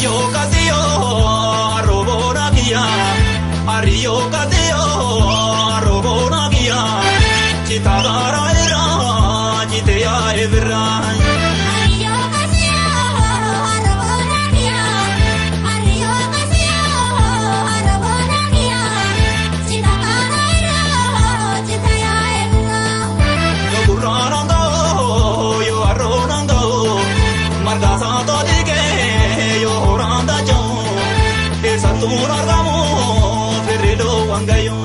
Ariyo kasiyo arobona kiya, ariyo kasiyo arobona kiya, chitagara era chiteya evra. Ariyo kasiyo arobona kiya, ariyo kasiyo arobona kiya, chitagara era chiteya evra. Yo burranando, yo arronando, marga sato dige yo horanda jo, esa tu nargamo ferrelo wangayo,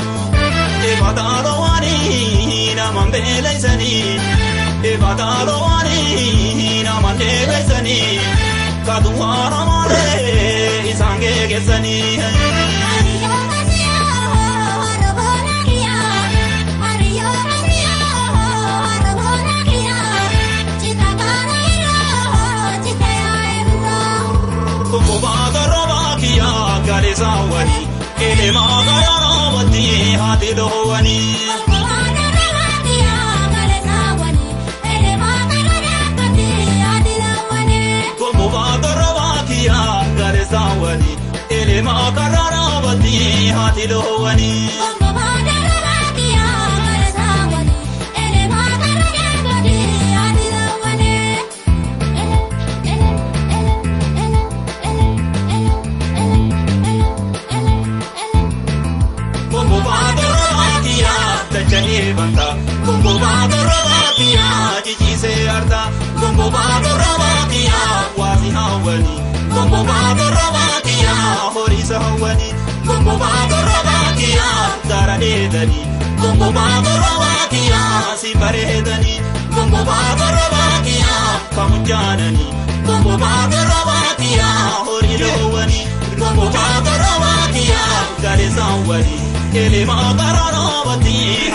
e badalo wani na mambeleisani, e badalo wani na mandeleisani, kaduara mare isange gesani. Ariyo kasiyo arobona kiya, ariyo kasiyo arobona kiya, chitagara era chiteya evra. Kumbada robakiya galisawani, elema garanawati hatilowani. Kumbada robakiya galisawani, elema garanawati hatilowani. Kumbada robakiya dachanii banta, kumbada robakiya jijjiisee arta, kumbada robakiya waasi hawwani, kumbada robakiya horiisa hawwani, kumbada robakiya gara dheedani, kumbada robakiya si bareedani, kumbada robakiya kamujaanani, kumbada robakiya horii loowani, kumbada robakiya galeessaawwani, elema gara roobati